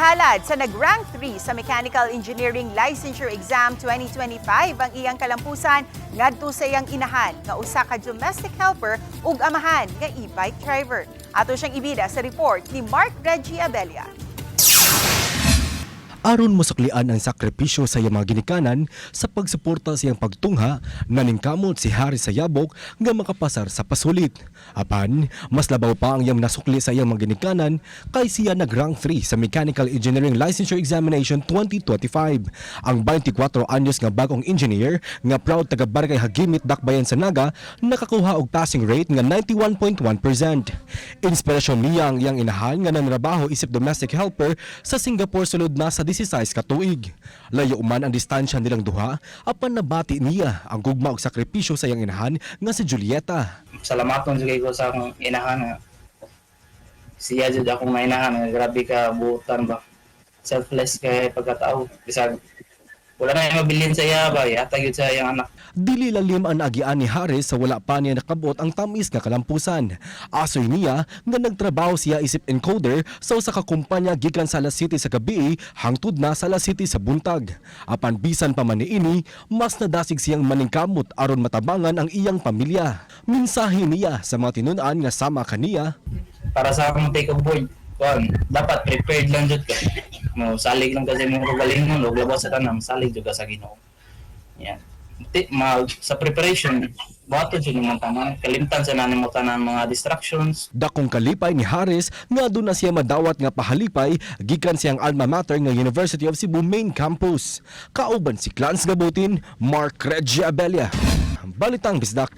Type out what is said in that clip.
Gihalad sa nag-rank 3 sa Mechanical Engineering Licensure Exam 2025 ang iyang kalampusan ngadto sa iyang inahan nga usa ka domestic helper ug amahan nga e-bike driver. Ato siyang ibida sa report ni Mark Reggie Abella. Aron mosuklian ang sakripisyo sa iyang mga ginikanan sa pagsuporta sa iyang pagtungha, naningkamot si Harry Sayabok nga makapasar sa pasulit. Apan, mas labaw pa ang iyang nasukli sa iyang mga ginikanan kay siya nag-rank 3 sa Mechanical Engineering Licensure Examination 2025. Ang 24 anyos nga bagong engineer nga proud taga Barangay Hagimit, Dakbayan sa Naga, nakakuha og passing rate nga 91.1%. Inspirasyon niya ang iyang inahan nga nanrabaho isip domestic helper sa Singapore sulod na sa 16 ka tuig. Layo man ang distansya nilang duha, apan nabati niya ang gugma ug sakripisyo sa iyang inahan nga si Julieta. Salamaton jud ko sa akong inahan nga siya jud akong nainahan nga grabe ka buutan ba, selfless kay pagkatao, bisag wala na mabilin sa iya ba, ihatag jud sa iyang anak. Dili lalim ang naagian ni Harris sa wala pa niya nakabot ang tamis nga kalampusan. Asoy niya nga nagtrabaho siya isip encoder sa usa ka kumpanya gikan sa alas 7 sa gabi hangtod na sa alas 7 sa buntag. Apan bisan pa man niini, mas nadasig siyang maningkamot aron matabangan ang iyang pamilya. Mensahe niya sa mga tinun-an nga sama kaniya: Para sa akong take of board kuan, dapat prepared lang jud ka, mo salig lang kasi mong kagalingon ug labaw sa tanan, salig jud ka sa Ginoo. Yan. Ti, sa preparation, buhaton jud nimo tanan, kalimtan sa nimo tanan mga distractions. Dakong kalipay ni Harris nga duna siya madawat nga pahalipay gikan siyang alma mater nga University of Cebu Main Campus. Kauban si Clans Gabutin, Mark Reggie Abella. Balitang Bisdak.